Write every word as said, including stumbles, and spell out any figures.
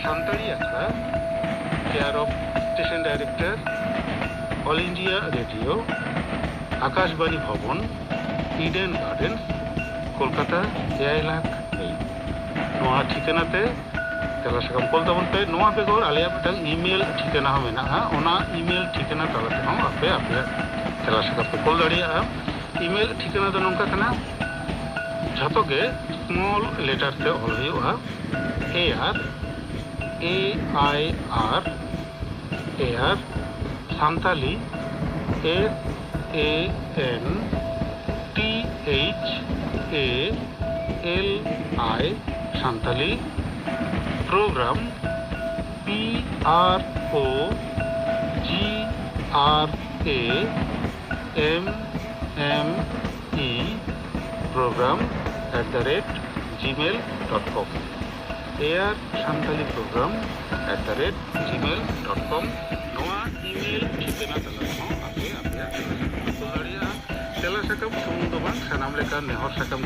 ᱥᱟᱱᱛᱟᱲᱤ ᱟᱠᱷᱲᱟ, care of station director, All India Radio, ᱟᱠᱟᱥᱵᱟᱬᱤ Bhavan, Eden Gardens, Kolkata ᱮᱭᱟᱭ ᱞᱟᱠᱷ ᱛᱮᱭᱤᱥ᱾ ᱱᱚᱣᱟ ᱴᱷᱤᱠᱟᱹᱱᱟ ᱛᱮ ᱛᱮᱞᱟ ᱥᱟᱠᱟᱢ ᱠᱚᱞ ᱛᱟᱵᱚᱱ ᱯᱮ᱾ ᱱᱚᱣᱟ ᱵᱮᱜᱚᱨ ᱟᱞᱮᱭᱟᱜ ᱢᱤᱫᱴᱟᱝ email ᱴᱷᱤᱠᱟᱹᱱᱟ ᱦᱚᱸ ᱢᱮᱱᱟᱜᱼᱟ, ᱚᱱᱟ email ᱴᱷᱤᱠᱟᱹᱱᱟ ᱛᱟᱞᱟ ᱛᱮᱦᱚᱸ ᱟᱯᱮ ᱟᱯᱮᱭᱟᱜ ᱛᱮᱞᱟ ᱥᱟᱠᱟᱢ ᱯᱮ ᱠᱚᱞ ᱫᱟᱲᱮᱭᱟᱜᱼᱟ᱾ Email ᱴᱷᱤᱠᱟᱹᱱᱟ ᱫᱚ ᱱᱚᱝᱠᱟ ᱠᱟᱱᱟ, ᱡᱷᱚᱛᱚ ᱜᱮ small letter ᱛᱮ ᱚᱞ ᱦᱩᱭᱩᱜᱼᱟ, ᱮ ᱟᱨ ᱮ ᱟᱭ ᱟᱨ ᱮ ᱟᱨ Santali, S A N T H A L I, Santali, program, P R O G R A M M E, program at the rate gmail dot com, air santali program at the rate gmail dot com᱾ ᱱᱚᱣᱟ email ᱴᱷᱤᱠᱟᱹᱱᱟ ᱛᱟᱞᱟ ᱛᱮᱦᱚᱸ ᱟᱯᱮ ᱟᱯᱮᱭᱟᱜ ᱛᱮᱞᱟ ᱥᱟᱠᱟᱢ ᱠᱚᱞ ᱫᱟᱲᱮᱭᱟᱜᱼᱟ᱾ ᱛᱮᱞᱟ ᱥᱟᱠᱟᱢ ᱥᱩᱢᱩᱝ ᱫᱚ ᱵᱟᱝ, ᱥᱟᱱᱟᱢ ᱞᱮᱠᱟᱱ ᱱᱮᱦᱚᱨ ᱥᱟᱠᱟᱢ